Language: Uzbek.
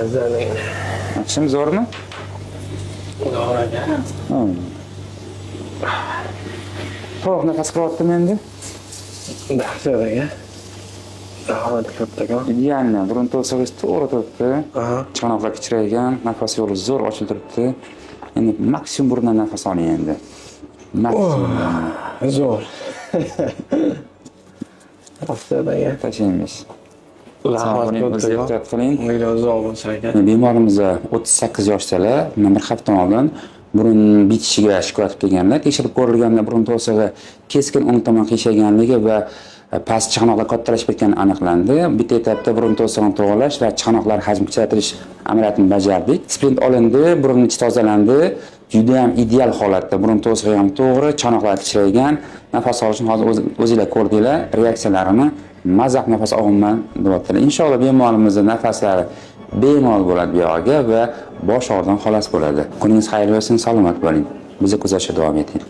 Mazali. Yaxshimi, zo'rmi? Zo'r aka. To'liq nafas qilyaptimi endi? Dahshat aka. Rahmat kattakon. Идеально. Burun to'sig'ingiz to'g'ri turibdi. Aha. Chanoqlar kichraygan, nafas yo'li zo'r ochilib turibdi. Endi maksimum burundan nafas oling endi. Maksimum. Zo'r. Dahshat aka. Tashlaymiz. Rahmat Sog' bo'ling, o'zingiz kattakon. ehtiyot qiling. Umringiz uzoq bo'lsin aka. Bemorimiz 38 yoshdalar. Bundan bir hafta oldin burun bitishiga shikoyat qilib kelganlar. Tekshirib ko'rilganda burun to'sig'i keskin o'ng tomon qiyshayganligi va past chanoqlar kattalashib ketgani aniqlandi. Bitta etapda burun to'sig'ini to'g'rilash va chanoqlar hajmi kichraytirish amaliyotini bajardik. Splint olindi, burun ichi tozalandi. Juda ham ideal holatda burun to'sig'i ham to'g'ri, chanoqlar kichraygan. Nafas olishini hozir o'zinglar ko'rdinglar, reaksiyalarini maza qilib nafas olaman deyaptilar. Inshaalloh bemorimizni nafaslari bemalol bo'ladi buyog'iga va bosh og'riqdan xalos bo'ladi. Kuningiz xayrli bo'lsin, salomat bo'ling. Bizni kuzatishda davom eting.